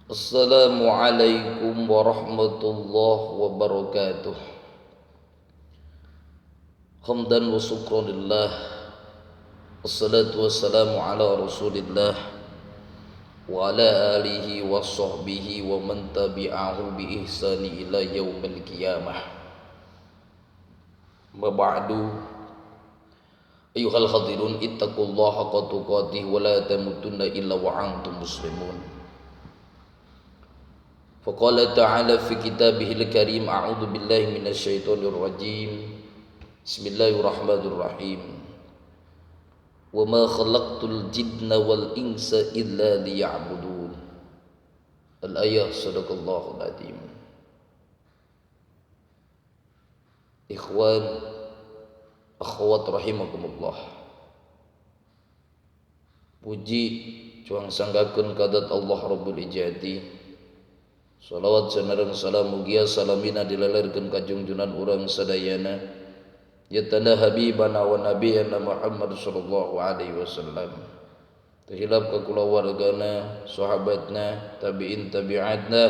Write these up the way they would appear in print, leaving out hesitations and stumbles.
Assalamualaikum warahmatullahi wabarakatuh. Hamdan wa syukran lillah. Assalatu wassalamu ala rasulillah wa ala alihi wa sahbihi wa man tabi'ahu bi ihsani ila yaumil qiyamah. Ma ba'du. Ayyuhal hadirun, ittaqullaha haqqa tuqatih wa la tamutunna illa wa antum muslimun. Faqala ta'ala fi kitabihil karim, a'udzu billahi minasyaitonir rajim. Bismillahirrahmanirrahim. Wa ma khalaqtul jinna wal insa illa liya'budun. Al-ayah, sadaqallahul azim. Ikhwan, akhwat rahimakumullah. Puji cuang sanggakeun kadat Allah Rabbul Ijati. Salawat sanareng salam mugia salamina dilelerkeun ka jungjunan urang sadayana yatana habibana wa nabiyana Muhammad sallallahu alaihi wasallam. Terhilap ka kulawargana, sahabatna, tabi'in tabi'atna,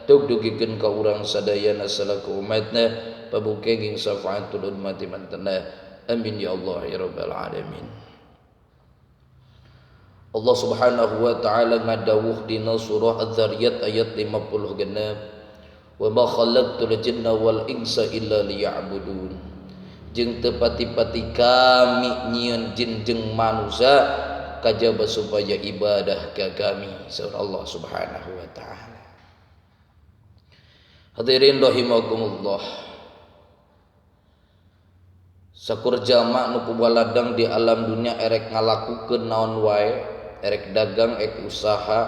tugdugikeun ka urang sadayana salaku umatna, pabukenging syafaatul ummati mantana. Amin ya Allah ya rabbal alamin. Allah Subhanahu wa ta'ala ngadawuh dina surah Az-Zariyat ayat 56. Wa ma khalaqtul jinna wal insa illa liya'budun. Jeung teu pati-pati kami nyieun jin jeung manusia kajaba supaya ibadah ka kami, saur Allah Subhanahu wa ta'ala. Hadirin rahimakumullah. Sakur jalma nu kubaladang di alam dunia erek ngalakukeun naon wae, erek dagang, ek usaha,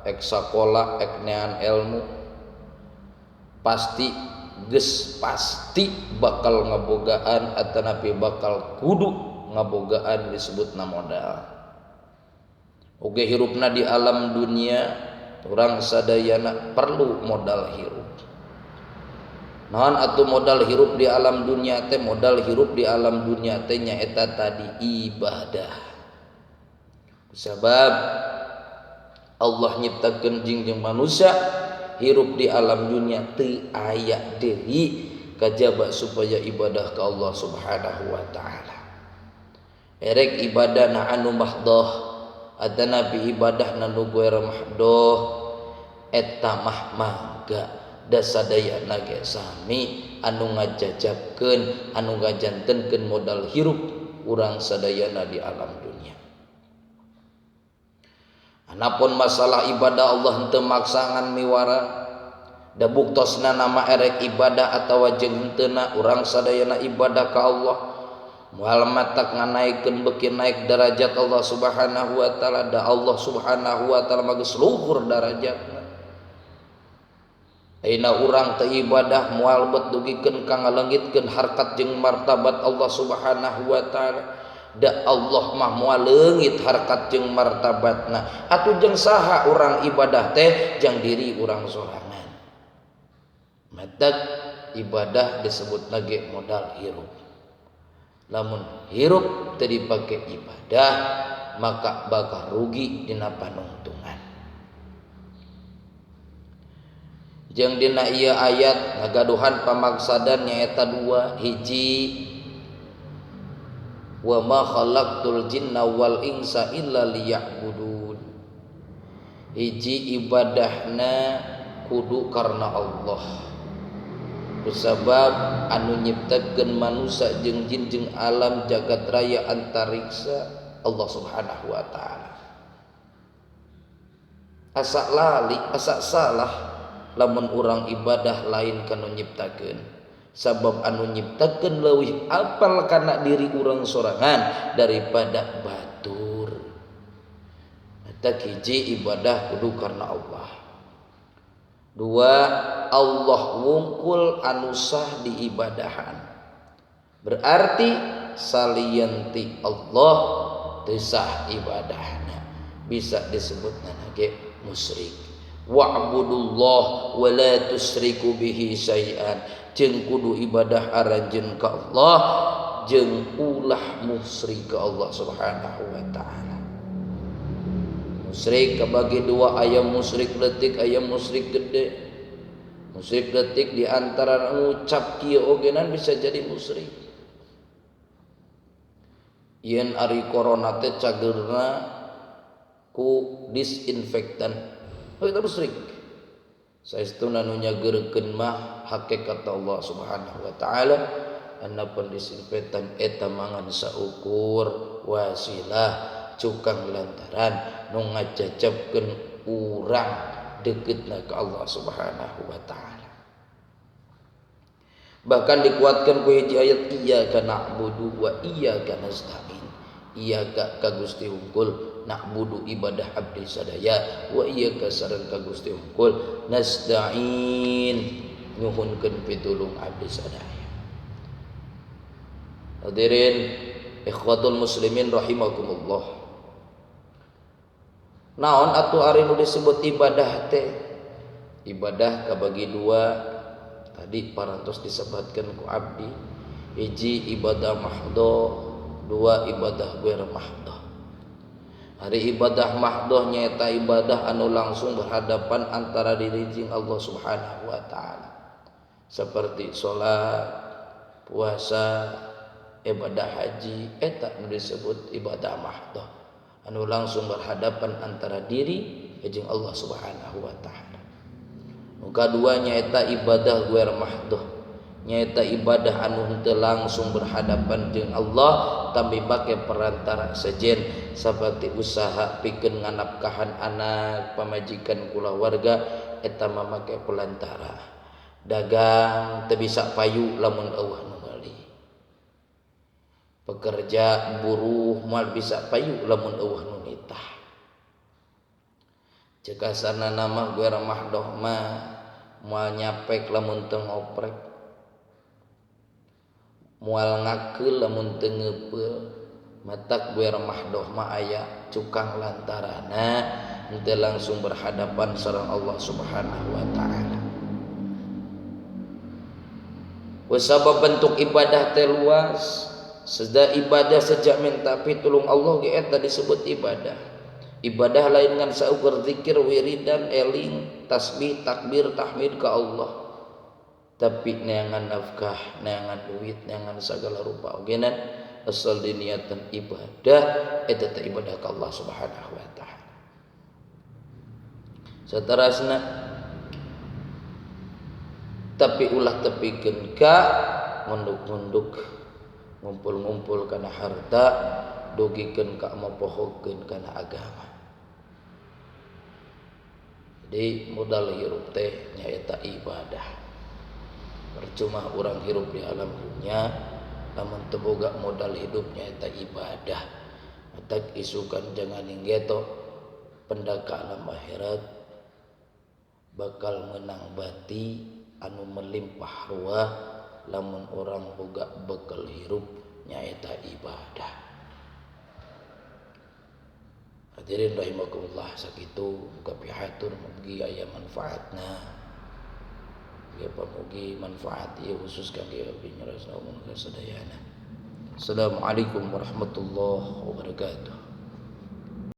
ek sakola, ek nean ilmu, pasti geus pasti bakal ngabogaan atanapi bakal kudu ngabogaan disebutna modal. Oge hirupna di alam dunia urang sadayana perlu modal hirup. Naon atuh modal hirup di alam dunia teh? Modal hirup di alam dunia teh nyaeta tadi ibadah. Sebab Allah nyiptakeun jing jeung manusia hirup di alam dunia teu aya deui kajaba supaya ibadah ka Allah Subhanahu wa ta'ala. Erek ibadah na anu mahdoh atanapi ibadah na nu guera mahdoh, eta mah mangga dasadayana ge sami anu ngajajabkeun, anu ngajantenkeun modal hirup urang sadayana di alam dunia. Anapun masalah ibadah Allah henteu maksangan miwara, da buktosna nama erek ibadah atawa jeung henteuna urang sadayana ibadah ka Allah moal matak nganaikeun beuki naik derajat Allah Subhanahu wa ta'ala, da Allah Subhanahu wa ta'ala mah geus luhur darajatna. Ayeuna urang teu ibadah moal bet dugikeun ka ngaleungitkeun harkat jeung martabat Allah Subhanahu wa ta'ala, da Allah mah moal leungit harkat jeung martabatna. Atuh jeung saha urang ibadah teh? Jang diri urang sorangan. Matak ibadah disebutna ge modal hirup. Lamun hirup teu dipake ibadah maka bakal rugi dina panungtungan. Jeung dina ieu ayat ngagaduhan pamaksadan nyaeta dua. Hiji, wa ma khalaqtul jinna wal insa illa liya'budun. Hiji, ibadahna kudu karena Allah. Kusabab anu nyiptakeun manusia jeung jin jeung alam jagat raya antariksa Allah Subhanahu wa ta'ala. Asa lali, asa salah lamun urang ibadah lain kanu nyiptakeun. Sabab anu nyiptakeun leuwih apal kana diri urang sorangan daripada batur. Eta hiji, ibadah kudu karena Allah. Dua, Allah wungkul anu sah diibadahan. Berarti salian ti Allah teu sah ibadahna. Bisa disebutna ge musyrik. Wa'budullah wa la tusriku bihi syai'an. Jeung kudu ibadah aranjeun ka Allah jeung ulah musyrik ka Allah Subhanahu wa ta'ala. Musyrik kabagi dua, aya musyrik leutik, aya musyrik gede. Musyrik leutik di antara ngucap kieu ogenan bisa jadi musyrik. Yen ari corona teh cageurna ku disinfektan. Oh, itu musyrik. Saestuna nu nyageurkeun mah hakikat Allah Subhanahu wa taala. Anapun disinfektan eta mangan saukur wasilah cukang lantaran nu ngacecepkeun urang deketna ka Allah Subhanahu wa taala. Bahkan dikuatkan ku hiji ayat iyyaka na'budu wa iyyaka nasta'in. Iyyaka ka Gusti hungkul na'budu ibadah abdi sadaya, wa iyyaka sareng ka Gusti hungkul nasta'in nyuhunkeun pitulung abdi sadaya. Hadirin ikhwatul muslimin rahimakumullah. Naon atuh ari nu disebut ibadah teh? Ibadah kabagi dua. Tadi parantos disebutkeun ku abdi. Hiji ibadah mahdhah, dua ibadah ghair mahdhah. Ari ibadah mahdhah nyaeta ibadah anu langsung berhadapan antara diri jeung Allah Subhanahu wa taala. Seperti salat, puasa, ibadah haji, eta nu disebut ibadah mahdhah anu langsung berhadapan antara diri jeung Allah Subhanahu wa taala. Nu kadua nyaeta ibadah ghair mahdhah, nyaeta ibadah anu henteu langsung berhadapan jeung Allah tapi make perantara sejen saperti usaha pikeun nganapkahan anak, pamajikan, kulawarga, eta mah make perantara. Dagang teu bisa payu lamun eueuh nu meuli. Pekerja buruh moal bisa payu lamun eueuh nu nitah. Ceuk kasarna nama ghair mahdhah mah moal nyapek lamun teu ngoprek, moal ngakeul lamun teu ngeupeul. Matak ghair mahdhah mah aya cukang lantarana henteu langsung berhadapan sareng Allah Subhanahu wa taala. Wasabab bentuk ibadah teh luas. Seda ibadah sejak minta pitulung Allah ge eta disebut ibadah. Ibadah lain ngan saukur zikir, wiridan, eling, tasbih, takbir, tahmid ka Allah. Tapi neangan nafkah, neangan duit, neangan segala rupa ogenan asal diniatan ibadah eta teh ibadah ka Allah Subhanahu wa taala. Saterasna tapi ulah tepikeun ka ngunduk-ngunduk, ngumpul-ngumpul kana harta, dugikeun ka mapohokeun kana agama. Jadi modal hirup teh nyaeta ibadah. Percuma urang hirup di alam dunia lamun teu boga modal hidup nyaeta ibadah. Matak isukan jangan ninggeto pendaka alam akhirat bakal menang bati anu melimpah ruah lamun orang boga bekal hirup nyaeta ibadah. Hadirin rahimakumullah, sakitu kapihatur mugi aya manfaatna. Ya pamugi manfaat ieu khusus kangge abdi nyerasna umum ka sadayana. Assalamualaikum warahmatullahi wabarakatuh.